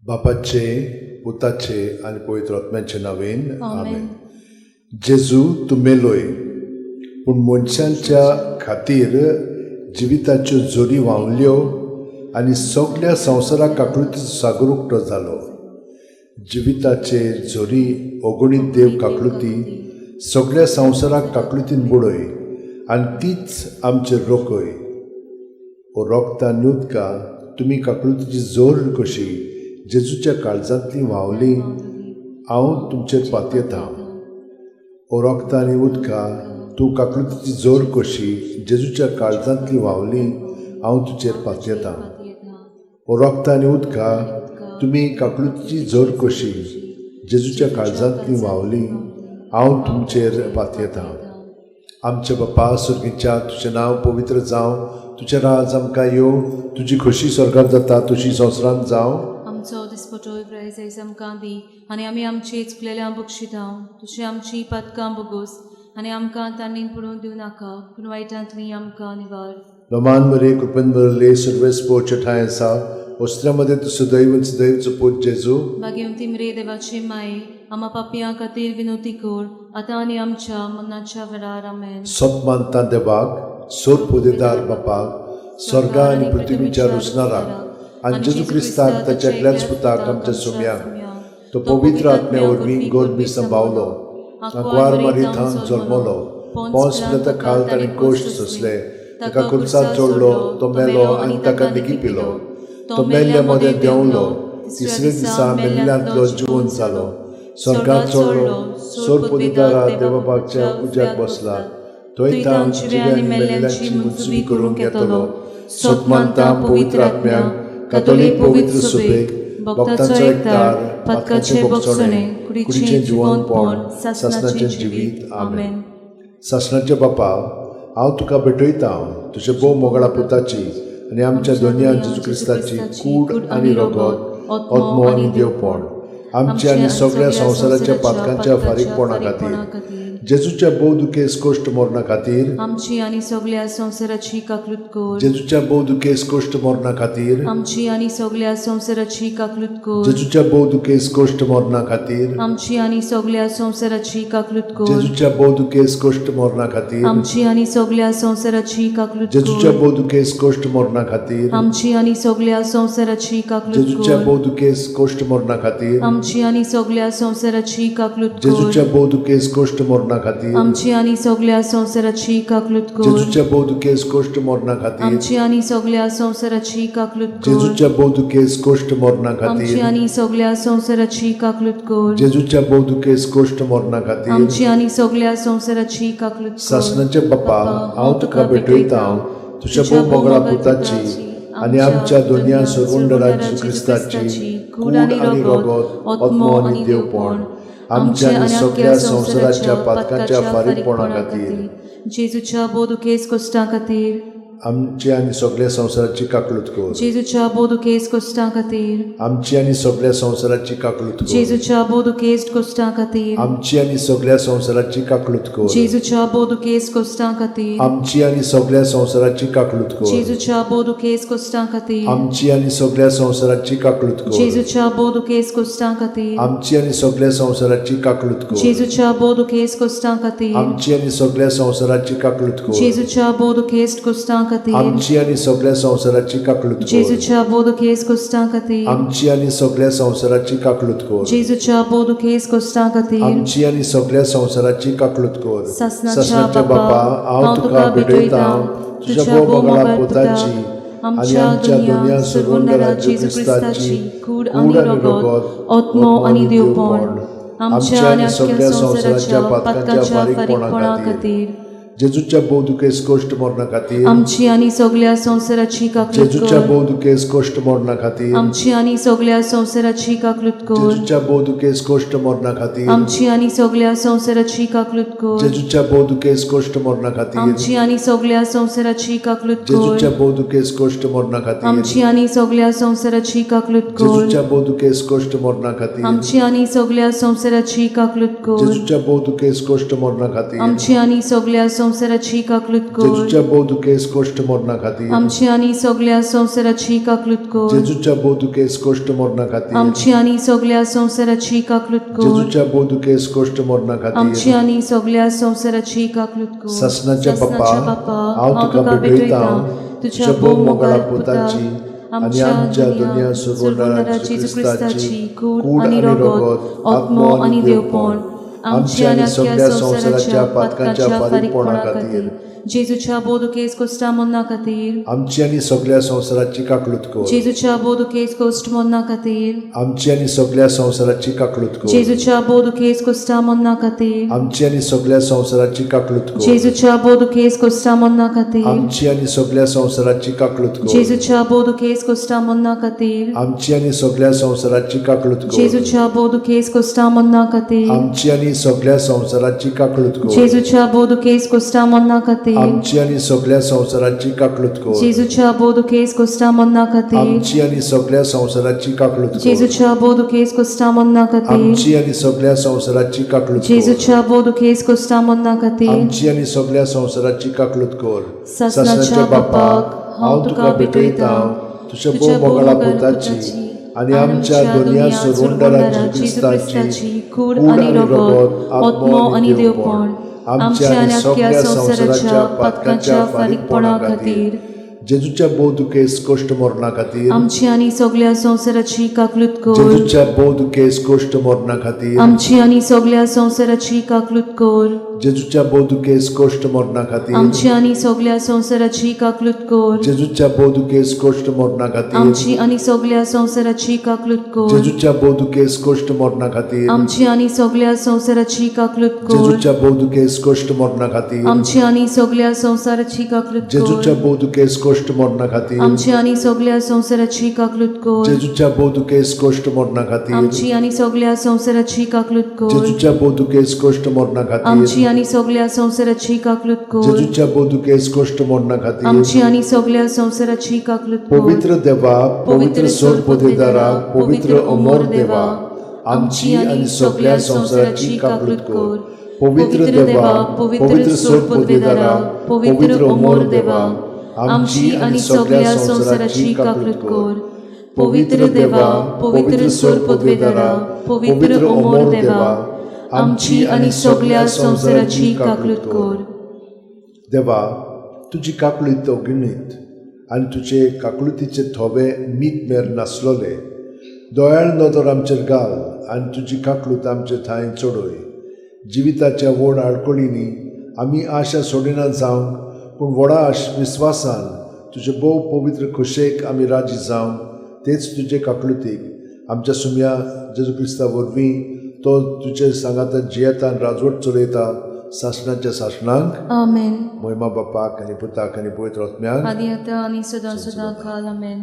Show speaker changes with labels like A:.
A: बापाचे, पुताचे आनी पवित्र आत्म्याचे नांवेन आमेन. जेजू तूं मेलोय, पूण मनशांच्या खातीर जिविताच्यो जोरी व्हांवल्यो आनी सगल्या संवसाराक काकळुतीचो सागर उक्तो जालो. जिविताचे झरी अगणीत देव काकळुती सगल्या संवसाराक काकळुतीन बुडय आनी तीच आमचेर रोखय. ओ रोगता आनी उदका तुमी काकळुतीची जोर कशी जेजूच्या काळजांतली व्हांवली, हांव तुमचेर पातयेतां. ओ रोगता आनी उदका तूं काकळुतीची जोर कशी जेजूच्या काळजांतली व्हांवली, हांव तुजेर पातयेतां. ओ रोगता आनी उदका तुमी काकळुतीची जोर कशी जेजूच्या काळजांतली व्हांवली, हांव तुमचेर पातयेतां. आमच्या बापा स्वर्गीच्या, तुजें नांव पवित्र जावं, तुजें राज आमकां येवं, तुजी खोशी स्वर्गात जाता तशी संवसारांत जावं.
B: आमचो दिसपटो प्रायज आयज आमकां दी आनी आमी आमची चुकलेल्या बक्षितां, तुजी आमची पदकां बोगोस आनी आमकां तांणी पडून दिवं नाका, पूण वायटांतली आमकां निवार.
A: लोमान मरे कृपेन भरले, सर्वेस पोवचे ठांय आसा, वस्त्रा मदें तूं सदैव सदैवचो पूत जेजू.
B: भाग्यवंती मरे देवाची माये, आमा पापयां खातीर विनोती कर, आतां आनी आमच्या मरणाच्या वेळार. आमेन.
A: सत मानता देवाक, सोर पोदेदार बापाक, स्वर्गा आनी पृथ्वीच्या रुसणाराक आनी जेजू क्रिस्ताक ताच्या एकल्याच पुताक आमच्या सोम्याक, तो पवित्र आत्म्या वरवीं गोरबी संभावलो, आंकवार मारी थावन जल्मलो, पोंस पिलाता खाल ताणें कोश्ट सोंसले, ताका कुर्सार चडलो, तो मेलो आनी ताका निगी पिलो, तो मेल्ल्या मदें देंवलो, तिसरे दिसा मेल्ल्यांतलो जिवन जालो, स्वर्गात चडलो, सोर पोदेदारा देवबापाच्या उज्याक बसला, थंय तावन जिव्या आनी मेल्ल्यांची मुनसुबी करूंक येतलो. सत मानता पवित्र आत्म्याक, कातोलीक पवित्र सुबेक, भक्तांचो एकतार, पातकाचें बोगसणें, कुडीचें जिवनपण, सासणाचें जिवीत. आमेन. सासणाचे बापा, हांव तुका भेटयतां तुज्या भोव मोगळा पुताची आनी आमच्या दोनया जेजू क्रिस्ताची कूड आनी रगत, आत्मो आनी देवपण, आमच्या आनी सगळ्या संवसाराच्या पातकांच्या फारीकपणा खातीर, जेजूच्या भोव दुखेस कोश्ट मरणा खातीर,
B: आमची आनी सगल्या संवसाराची काकलूत कर.
A: जेजूच्या भोव दुखेस कोश्ट मरणा खातीर,
B: आमची आनी सगल्या संवसाराची काकलूत कर.
A: जेजूच्या भोव दुखेस कोश्ट मरणा खातीर,
B: आमची आनी सगल्या संवसाराची काकलूत कर.
A: जेजूच्या भोव दुखेस कोश्ट मरणा खातीर,
B: आमची आनी सगल्या संवसाराची काकलूत
A: जेजूच्या
B: कर.
A: भोव दुखेस कोश्ट मरणा खातीर,
B: आमची आनी सगल्या संवसाराची काकलूत
A: जेजूच्या
B: कर.
A: भोव दुखेस कोश्ट मरणा खातीर,
B: आमची आनी सगल्या संवसाराची काकलूत कर.
A: जेजूच्या भोव दुखेस कोश्ट मरणा खातीर,
B: आमची आनी सगल्या संवसाराची काकलूत कर.
A: जेजूच्या भोव दुखेस कोश्ट मरणा खातीर,
B: आमची आनी सगल्या संवसाराची काकलूत कर.
A: जेजूच्या भोव दुखेस कोश्ट मरणा
B: आमची
A: खातीर,
B: आनी सगल्या संवसाराची काकलूत कर.
A: जेजूच्या भोव दुखेस कोश्ट मरणा खातीर,
B: आमची आनी सगल्या संवसाराची काकलूत कर.
A: सासणाचे बापा, हांव तुका भेटयतां तुज्या भोव मोगळा पुताची आनी आमच्या दोनया सरवंडरा जेजू क्रिस्ताची कूड आनी रगत, आत्मो आनी देवपण, आमच्या आनी सगल्या संवसाराच्या पातकांच्या फारीकपणा खातीर,
B: जेजूच्या भोव दुखेस कोश्टां खातीर,
A: आमची आनी सगल्या संवसाराची काकलूत कर.
B: जेजूच्या भोव दुखेस कोश्टां खातीर,
A: आमची आनी सगल्या संवसाराची काकलूत कर.
B: जेजूच्या भोव दुखेस कोश्टां खातीर,
A: आमची आनी सगल्या संवसाराची काकलूत कर.
B: जेजूच्या भोव दुखेस कोश्टां खातीर,
A: आमची आनी सगल्या संवसाराची काकलूत कर.
B: जेजूच्या भोव दुखेस कोश्टां खातीर,
A: आमची आनी सगल्या संवसाराची काकलूत कर.
B: जेजूच्या भोव दुखेस कोश्टां खातीर,
A: आमची आनी सगल्या संवसाराची काकलूत कर.
B: जेजूच्या भोव दुखेस कोश्टां खातीर,
A: आमची आनी सगल्या संवसाराची काकलूत कर.
B: जेजूच्या भोव दुखेस कोश्टां खातीर,
A: आमची आनी सगल्या संवसाराची काकलूत कर.
B: जेजूच्या भोव दुखेस कोश्टां खातीर,
A: आमची आनी सगल्या संवसाराची काकलूत कर.
B: जेजूच्या भोव दुखेस कोश्टां खातीर,
A: आमची आनी सगल्या संवसाराची काकलूत कर.
B: सासणाच्या
A: सासणाच्या बापा, हांव तुका भेटयतां तुज्या भोव मोगळा पुताची आनी आमच्या दोनया सरवंडरा जेजू क्रिस्ताची
B: कूड आनी रगत, आत्मो आनी देवपण, आमच्या आनी सगल्या संवसाराच्या पातकांच्या फारीकपणा खातीर,
A: जेजूच्या भोव दुखेस कोश्ट मरणा खातीर,
B: आमची आनी सगल्या संवसाराची काकलूत
A: जेजूच्या
B: कर.
A: भोव दुखेस कोश्ट मरणा खातीर,
B: आमची आनी सगल्या संवसाराची काकलूत कर.
A: जेजूच्या भोव दुखेस कोश्ट मरणा खातीर,
B: आमची आनी सगल्या संवसाराची काकलूत कर.
A: जेजूच्या भोव दुखेस कोश्ट मरणा खातीर,
B: आमची आनी सगल्या संवसाराची काकलूत कर.
A: जेजूच्या भोव दुखेस कोश्ट मरणा खातीर,
B: आमची आनी सगल्या संवसाराची काकलूत कर.
A: जेजूच्या भोव दुखेस कोश्ट मरणा खातीर,
B: आमची आनी सगल्या संवसाराची काकलूत कर.
A: जेजूच्या भोव दुखेस कोश्ट मरणा खातीर,
B: आमची आनी सगल्या संवसाराची काकलूत कर।
A: जेजूच्या भोव दुखेस कश्ट मरणा खातीर
B: आमची आनी सगळ्या संवसाराची काकलूत कर।
A: जेजूच्या भोव दुखेस कश्ट मरणा खातीर
B: आमची आनी सगळ्या संवसाराची काकलूत कर।
A: जेजूच्या भोव दुखेस कश्ट मरणा
B: आमची
A: खातीर
B: आनी सगळ्या संवसाराची काकलूत कर।
A: सासणाच्या बापा, हांव तुका भेटयतां तुझ्या भोव मोगाळा पुताची आनी आमच्या दुनिया सोडवणारा जेजू क्रिस्ताची कूड आनी रगत, आत्मो आनी देवपण आमच्या आनी सगळ्या संवसाराच्या पातकांच्या फारीकपणा खातीर
B: जेजूच्या भोव दुखेस कोश्टा मरणा खातीर
A: आमची आनी सगळ्या संवसाराची काकलूत कर।
B: जेजूच्या भोव दुखेस कोश्ट मरणा खातीर
A: आमची आनी सगळ्या संवसाराची काकलूत कर।
B: जेजूच्या भोव दुखेस कोश्टा मरणा खातीर
A: आमची आनी सगळ्या संवसाराची काकलूत कर।
B: जेजूच्या भोव दुखेस कोश्टा मरणा खातीर
A: आमची आनी सगळ्या संवसाराची काकलूत कर।
B: जेजूच्या भोव दुखेस कोश्टा मरणा खातीर
A: आमची आनी सगळ्या संवसाराची काकलूत कर।
B: जेजूच्या भोव दुखेस कोश्टा मरणा खातीर
A: आमची आनी सगळ्या संवसाराची काकलूत कर।
B: जेजूच्या भोव दुखेस कोश्टा मरणा खातीर
A: आमची आनी सगळ्या संवसाराची काकलूत कर।
B: जेजूच्या भोव दुखेस कोश्टा मरणा खातीर
A: आमची आनी सगळ्या संवसाराची काकलूत कर।
B: जेजूच्या भोव दुखेस कोश्टा मरणा खातीर
A: आमची आनी सगळ्या संवसाराची काकलूत कर।
B: जेजूच्या भोव दुखेस कोश्टा मरणा खातीर
A: आमची आनी सगळ्या संवसाराची काकलूत कर।
B: सासणाच्या बापाक हांव तुका भेटयतां
A: तुझ्या भोव मोगाळा पुताची आनी आमच्या दुनिया सोडवणारा जेजू क्रिस्ताची
B: कूड आनी रगत, आत्मो आनी देवपण आमच्या आनी सगळ्या संवसाराच्या पातकांच्या फारीकपणा खातीर
A: जेजूच्या भोव दुखेस कश्ट मरणा खातीर
B: आमची आनी सगळ्या संवसाराची काकलूत कर।
A: जेजूच्या भोव दुखेस कश्ट मरणा खातीर
B: आमची आनी सगळ्या संवसाराची काकलूत कर।
A: जेजूच्या भोव दुखेस कश्ट मरणा खातीर
B: आमची आनी सगळ्या संवसाराची काकलूत कर।
A: जेजूच्या भोव दुखेस कश्ट मरणा खातीर
B: आमची आनी सगळ्या संवसाराची काकलूत कर।
A: जेजूच्या भोव दुखेस कश्ट मरणा खातीर
B: आमची आनी सगळ्या संवसाराची काकलूत कर।
A: जेजूच्या भोव दुखेस कश्ट मरणा खातीर
B: आमची आनी सगळ्या संवसाराची काकलूत कर।
A: जेजूच्या भोव दुखेस कश्ट मरणा खातीर
B: आमची आनी सगळ्या संवसाराची काकलूत कर।
A: जेजूच्या भोव दुखेस कश्ट मरणा खातीर
B: आमची आनी सगळ्या संवसाराची काकलूत कर।
A: जेजूच्या भोव दुखेस कश्ट मरणा खातीर
B: आमची आनी सगळ्या संवसाराची काकलूत कर।
A: जेजूच्या भोव दुखेस कश्ट मरणा खातीर
B: आमची आनी सगळ्या संवसाराची काकलूत कर।
A: पवित्र देवा, पवित्र सोरपदेदारा, पवित्र अमर देवा, आमची आनी सगळ्या संवसाराची काकलूत कर। पवित्र देवा, पवित्र सोरपदेदारा, पवित्र अमर देवा, आमची आनी सगळ्या संवसाराची काकलूत कर।
B: पवित्र देवा, पवित्र सोरपदेदारा, पवित्र अमर देवा, आमची आनी सगळ्या संवसाराची काकलूत कर।
A: देवा, तुजी काकलूत अगणीत आनी तुजे काकलुतीचे थोवे मीत मेर नासलोले दयाळ नदर आमचेर घाल आनी तुजी काकलूत आमचे थांय चडय। जिविताच्या व्हड आडखळींनी आमी आशा सोडिना जावंक, पूण व्हडा विस्वासान तुजे भोव पवित्र खोशेक आमी राजी जावंक तेच तुजे काकलुतीक आमच्या सुम्या जेजू क्रिस्ता वरवीं तो तुजे सांगाता जियेता आनी राजवट चलयता सासणाच्या सासणांक।
B: आमेन।
A: मोहिमा बापाक आनी पुताक आनी पवित्र आत्म्याक
B: आदी आतां आनी सदां सदां काल। आमेन।